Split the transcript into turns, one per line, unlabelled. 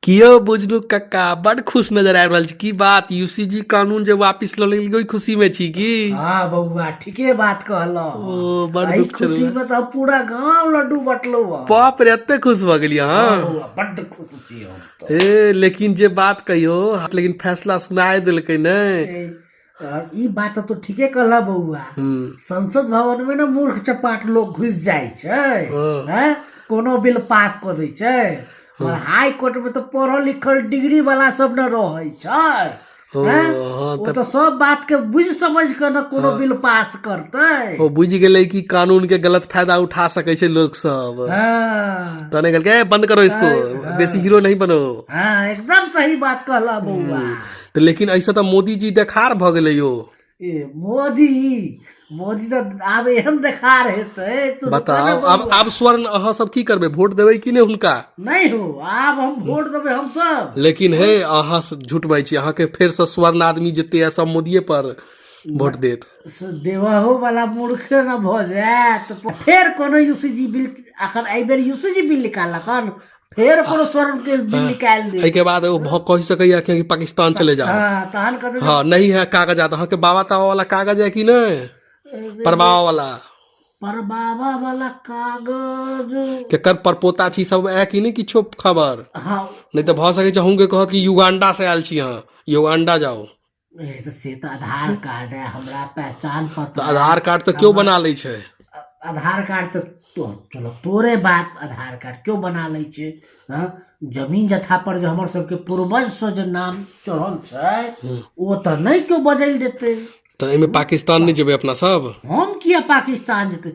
कियो बुझलू कक्का, बड खुश नजर आबि रहल छी। की बात, यूसीजी कानून जे वापिस लऽ लेल ओहि खुशी में छी की?
हाँ बौआ, ठीके बात कहलहुँ।
ओ बड
एहि
दुख
खुशी
छल।
में तऽ हम पूरा गांव लड्डू बटलहुँ हँ।
बाप रे, एते खुश भऽ गेलियै
हाँ
अहाँ?
बौआ, बड्ड खुश छी हम तऽ।
हे, लेकिन जे बात कहियो, लेकिन फैसला सुनाए देलकै ने।
ए, ई बात तऽ ठीके कहला बौआ। संसद भवन में ने मूर्ख चपाट लोग घुस जाइ छै, हैं, कोनो बिल पास कऽ दै छै। और हाई कोर्ट में तऽ पढ़ल लिखल डिग्री वाला सब ने रहै छै। हैं? ओ तऽ सब बात के बुझ समझ के ने कोनो बिल पास करतै।
ओ बुझि गेलै कि कानून के गलत फायदा उठा सकै छै लोक सब। तहने कहलकै, "ए, बंद करो इसको, बेसी हीरो नहीं बनो।"
हाँ, एकदम सही बात कहला बौआ।
तऽ लेकिन एहिसँ तऽ मोदीजी देखार भऽ गेलै यौ।
ए मोदी, मोदी तऽ आब एहन देखार हेतै तू
बताउ
रुकऽ ने
आब।
बौआ।
आब स्वर्ण अहाँ सब की करबै, वोट देबै कि नहि हुनका?
नहि हो, आब हम वोट देबै हम सब।
लेकिन हे, अहाँ सब झूठ बाजै छी। अहाँके फेरसँ स्वर्ण आदमी जेते आ सब मोदिये पर वोट देत।
से देबहो वाला मूर्खे न भऽ जायत। फेर कोनो यूसीजी बिल, अखन एहि बेर यूसीजी बिल निकाललक हन, फेर कोनो स्वर्ण के बिल निकालि दे।
एहिके बाद ओ भऽ कहि सकैया कि पाकिस्तान चले जाओ।
हाँ, तहन कहतै।
हाँ, नहीं है कागजात। अहाँके बाबा ताबा वाला कागज है कि नहि, परबाबा वाला?
परबाबा वाला कागज।
केकर परपोता छी सब है कि नहि, किछो खबर? नहि तऽ भऽ सकै छै अहूँके कहत कि युगांडा से आयल छी अहाँ, युगांडा जाओ।
ए, तऽ से तऽ आधार कार्ड है, हमरा पहचान पत्र।
तऽ आधार कार्ड तऽ केओ बना लै छै।
आधार कार्ड तऽ तो चलो तोरे बात, आधार कार्ड क्यों बना लै छै? हँ, जमीन जथा पर जे हमर सबके पूर्वजसँ जे नाम चढ़ल छै, ओ तऽ नहि केओ बदलि देतै।
तऽ एहिमे पाकिस्तान नहि जेबै अपना सब?
हम किया पाकिस्तान जेतै?